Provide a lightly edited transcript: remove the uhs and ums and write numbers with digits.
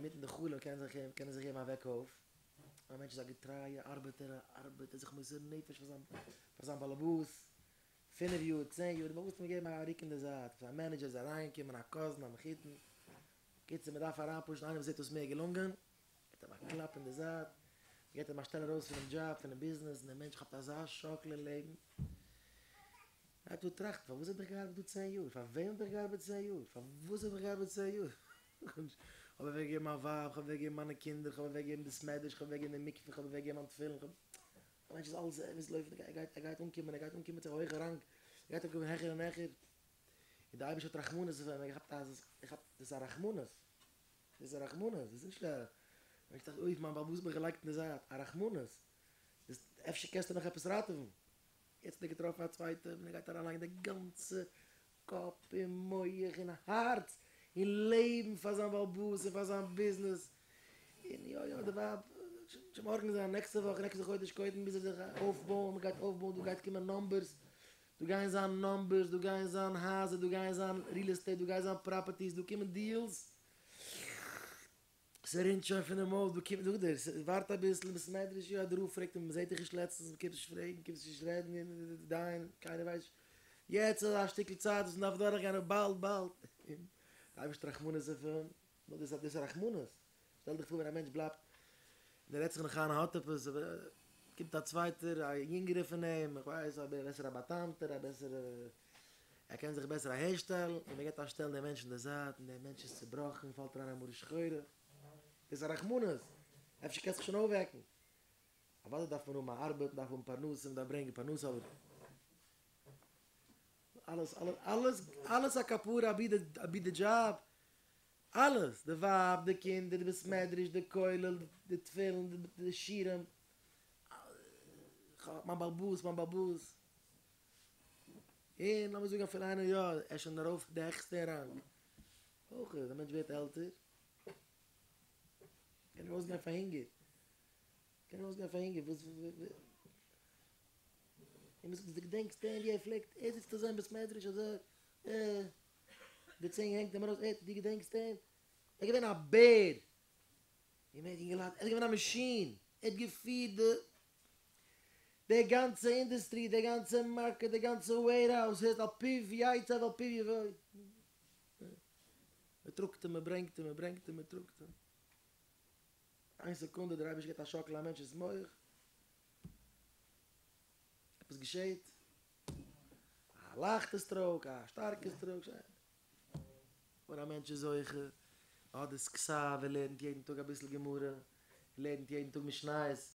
אינמיטן די חלום קען זיך קען ער זיך געבן א וועק אויף, א מענטש איז א געטרייע ארבעטער, ער ארבעט, ער איז זיך מוסר נפש פאר זיין פאר זיין באלעבאס, פינף יאר, צען יאר, די באלעבאס האט אים געגעבן א רוק אין די זייט, א מענעדזשער איז אריינגעקומען, א קאזין, א מחותן, קיצור מען דארף אריינפושן איינעם וואס זעט אויס מער געלונגען, געבט אים א קלאפ אין די זייט, געבט אים א שטעל ארויס פונעם דזשאב, פונעם ביזנעס, און דער מענטש כאפט אזא שאקל אין לעבן, הייבט אן טראכטן, פארוואס האב איך געארבעט דא צען יאר? פאר וועם האב איך געארבעט צען יאר? פארוואס האב איך געארבעט צען יאר? כ'האב אוועקגעגעבן מיין ווייב, כ'האב אוועקגעגעבן מיינע קינדער, כ'האב אוועקגעגעבן בית מדרש, כ'האב אוועקגעגעבן די מקווה, כ'האב אוועקגעגעבן מיין תפילין, כ'האב. א מענטש איז אלעס, ער מוז לויפן, ער גייט, ער גייט אנקומען, ער גייט אנקומען צו א הויכע ראנג, ער גייט אנקומען העכער און העכער, און די אייבערשטער האט רחמנות אויף אים, ער כאפט אז, ער כאפט, דאס איז א רחמנות, דאס איז א רחמנות, דאס איז נישט א, מענטש טראכט, אוי מיין בעל הבית האט מיך געלייגט אין די זייט, א רחמנות, דאס, אפשר קענסטו נאך עפעס ראטעווען, יעצט האט ער געטראפן א צווייטע און ער גייט אריינלייגן די גאנצע קאפ און מח און הארץ און לעבן פאר זיין בעל הבית און פאר זיין ביזנעס, און יא יא די ווייב שוין מארגן זיין נעקסטע וואך נעקסטע חודש קודם מוז ער זיך אויפבויען מען גייט אויפבויען דא גייט קומען נאמבערס דא גייען זיין נאמבערס דא גייען זיין הייזער דא גייען זיין ריעל עסטעיט דא גייען זיין פראפערטיס דא קומען דיעלס. ס'רינט שוין פונעם מויל, דא קומט זאגט ער, ווארט אביסל אין בית מדרש, יא דער רב פרעגט אים, מ'זעט דיך נישט לעצטנס, מ'קומט נישט פרעגן, קומסט נישט רעדן, און דיין, קיינער ווייסט נישט, יעצט איז א שטיקל צייט וואס מ'דארף דורכגיין, אבער באלד באלד, און די אייבערשטער רחמנות אויף אים, נו דאס איז רחמנות, שטעל דיך פאר ווען א מענטש בלייבט, און ער רעדט זיך נאך איין ער האט עפעס, אבער קומט א צווייטער א יונגערער פון אים, איך ווייס, א בעסערע בא'טעמ'טער, א בעסערע. ער קען זיך בעסער אהערשטעלן, און מען געבט א שטעל דעם מענטש אין די זייט, און דער מענטש איז צובראכן, פאלט אריין אין מרה שחורה, דאס איז א רחמנות, אפשר קענסט זיך שוין אויפוועקן. אוודאי דארף מען האבן א ארבעט, מען דארף האבן פרנסה, מען דארף ברענגען פרנסה, אבער אלעס, אלעס, אלעס, אלעס א כפרה אבי די, אבי די דזשאב, אלעס, די ווייב, די קינדער, די בית מדרש, די כולל, די תפילין, די שיעורים, מיין בעל הבית, מיין בעל הבית. און לאמיר זאגן אפילו איינער יא, ער איז שוין ארויף די העכסטע ראנג, אויך אז א מענטש ווערט עלטער, קען ער אויסגיין פאר הונגער, קען ער אויסגיין פאר הונגער, וואס און מ'זאגט דו געדענקסט אים ווי ער פלעגט, ער זיצט אזוי אין בית מדרש אזוי, אה, די צונג הענגט אים ארויס, אה, דו געדענקסט אים? ער איז געווען א בער! און מער יונגעלייט, ער איז געווען א מאשין, ער האט געפירט די די גאנצע אינדוסטרי, די גאנצע מארקעט, די גאנצע וועירהאוז, הערסט על פיו יצא ועל פיו יבוא. מען טראגט אים, מען ברענגט אים, מען ברענגט אים, מען טראגט אים. איין סעקונדע דער אייבערשטער געבט א שאקל א מענטש'ס מח, עפעס געשעהט, א לייכטע סטראוק, א שטארקע סטראוק, שוין. אבער א מענטש איז זוכה, ער האט דאס כתב, ער לערנט יעדן טאג אביסל גמרא, ער לערנט יעדן טאג משניות.